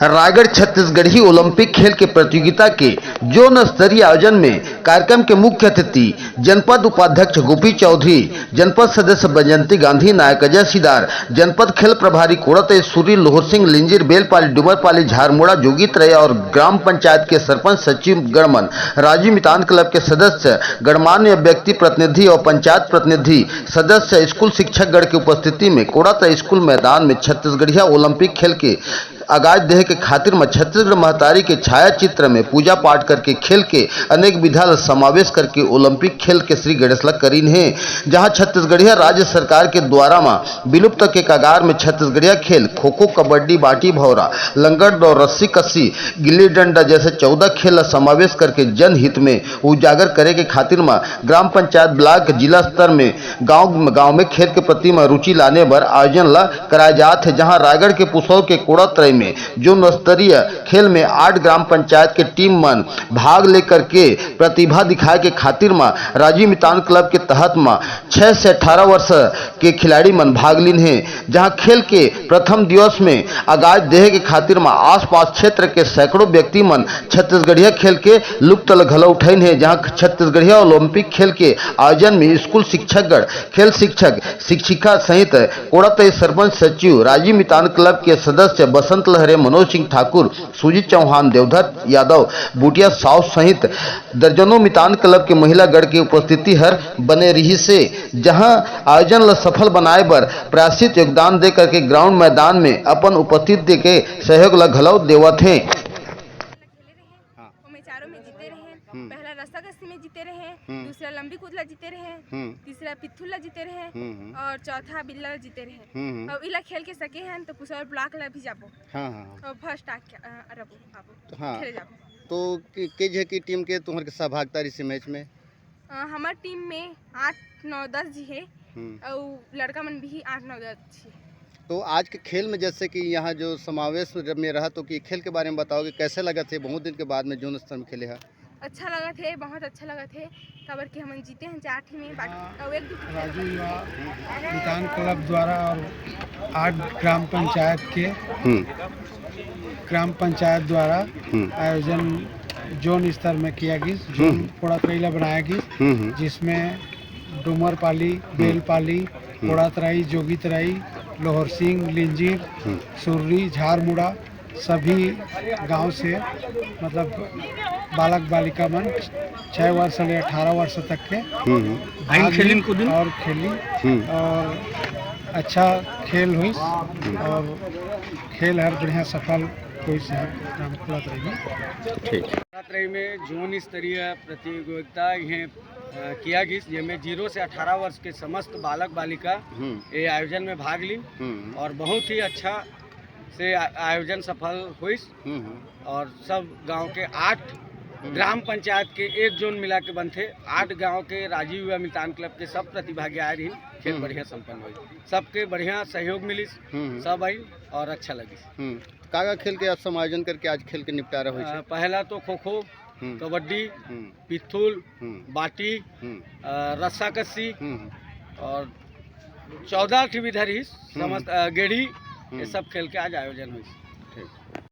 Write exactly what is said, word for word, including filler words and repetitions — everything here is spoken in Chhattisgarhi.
रायगढ़ छत्तीसगढ़ी ओलंपिक खेल के प्रतियोगिता के जोन स्तरीय आयोजन में कार्यक्रम के मुख्य अतिथि जनपद उपाध्यक्ष गोपी चौधरी, जनपद सदस्य बैजयंती गांधी, नायक अजय सिदार, जनपद खेल प्रभारी कोड़त सूरी, लोहर सिंह, लिंजिर, बेलपाली, डुमरपाली, झारमुड़ा, जोगित रया और ग्राम पंचायत के सरपंच सचिव गणमन, राजीव मितान क्लब के सदस्य, गणमान्य व्यक्ति प्रतिनिधि और पंचायत प्रतिनिधि, सदस्य, स्कूल शिक्षक गण के उपस्थिति में कोड़त स्कूल मैदान में छत्तीसगढ़िया ओलंपिक खेल के आगाज देहे के खातिर म छत्तीसगढ़ महतारी के छाया चित्र में पूजा पाठ करके खेल के अनेक विधा ल समावेश करके ओलंपिक खेल के श्री गणेश ल करीन हे, जहां छत्तीसगढ़िया राज्य सरकार के द्वारा म विलुप्त के कगार में छत्तीसगढ़िया खेल खो खो, कबड्डी, बाटी भौरा, लंगड़ दौड़, रस्सी कस्सी, गिल्ली डंडा जैसे चौदह खेल ल समावेश करके जनहित में उजागर करे के खातिर म ग्राम पंचायत, ब्लॉक, जिला स्तर में गांव गांव में खेल के प्रति म रुचि लाने बर आयोजन ल कराए जात हे, जहां रायगढ़ के पुसौर के कोड़ातरई में जोन स्तरीय खेल में आठ ग्राम पंचायत के टीम मन भाग लेकर के प्रतिभा दिखाए के खातिर म राजीव मितान क्लब के तहत म छह से अठारह वर्ष के खिलाड़ी मन भाग लीन हे, जहां खेल के प्रथम दिवस में आगाज देहे के खातिर म आसपास क्षेत्र के सैकड़ों व्यक्ति मन छत्तीसगढ़िया खेल के लुप्त ल घलो उठाइन हे, जहां छत्तीसगढ़िया ओलंपिक खेल के आयोजन में स्कूल शिक्षकगण, खेल शिक्षक, शिक्षिका सहित कोड़ातई सरपंच सचिव, राजीव मितान क्लब के सदस्य बसंत लहरे, मनोज सिंह ठाकुर, सुजीत चौहान, देवधर यादव, बुटिया साव सहित दर्जनों मितान क्लब के महिला गण के उपस्थिति हर बने रिहिस हे, जहां आयोजन ल सफल बनाए बर प्रयासित योगदान दे करके ग्राउंड मैदान में अपन उपस्थित दे के सहयोग ल घलो देवत हे। ओमे चारों में जीते रहे। पहला रस्सा कस्सी में जीते रहे, दूसरा लंबी कूद ला जीते रहे, तीसरा पित्थुल ला जीते रहे और चौथा बिल्ला ला जीते रहे। और इला खेल के सके हन तो पुसौर ब्लॉक ला भी जाबो। हाँ हाँ। और फर्स्ट आके अ, रबो आबो। हाँ। खेले जाबो। तो के, के झे की टीम के तुम्हारे के सहभागिता रही मैच में? अ, हमार टीम में आठ नौ दस जी है। हम्म। और लड़का मन भी आठ नौ दस जी। तो आज के खेल में जैसे कि यहाँ जो समावेश में रहा तो कि खेल के बारे में बताओगे, कैसे लगा थे बहुत दिन के बाद में जोन स्तर में खेले है? अच्छा लगा थे, बहुत अच्छा लगा थे। काबर कि हमन जीते हैं चार टीम में, बाकी और एक दो टीम राजू युवा मितान क्लब द्वारा और आठ ग्राम पंचायत के हम्म। ग्राम पंचायत द्वारा हम्म। आयोजन जोन स्तर में किया गिस, जोन हम्म। कोड़ातरई ला बनाया गिस, हम्म, हम्म। जिसमें डूमरपाली, हम्म। बेलपाली, हम्म। कोड़ातरई, जोगितरई, लोहरसिंग, लिंजीर, हम्म। सुर्री, झारमुड़ा, सभी गांव से, मतलब, बालक बालिका मन छः वर्ष ले अठारह वर्ष तक के हम्म, हम्म। भाग लीन और खेली हम्म। और अच्छा खेल हुई हम्म। और खेल हर बढ़िया सफल हुई से रामपुरा तरी में। ठीक। रामपुरा तरी में जोन स्तरीय प्रतियोगिता इहें, अ, किया गिस, जेमे जीरो से अठारह वर्ष के समस्त बालक बालिका हम्म। ये आयोजन में भाग लीन हम्म। और बहुत ही अच्छा से आ-, आयोजन सफल होइस हम्म, हम्म। और सब गांव के आठ हम्म। ग्राम पंचायत के एक जोन मिला के बनथे। आठ गांव के राजीव युवा मितान क्लब के सब प्रतिभागी आए रहिन, खेल हम्म। बढ़िया संपन्न होइस, सबके बढ़िया सहयोग मिलिस, हम्म। सब आई और अच्छा लगिस। हम्म। तो का का खेल के आप समायोजन करके आज खेल के निपटारा होइस? अ, पहला तो खो खो, हम्म। कबड्डी, हम्म। पित्थुल, हम्म। बाटी, हम्म। अ, रस्सा कस्सी हम्म। और चौदह ठी विधा रहिस, हम्म। समस्त, अ, गेड़ी, ये हम्म। सब खेल के आज आयोजन होइस।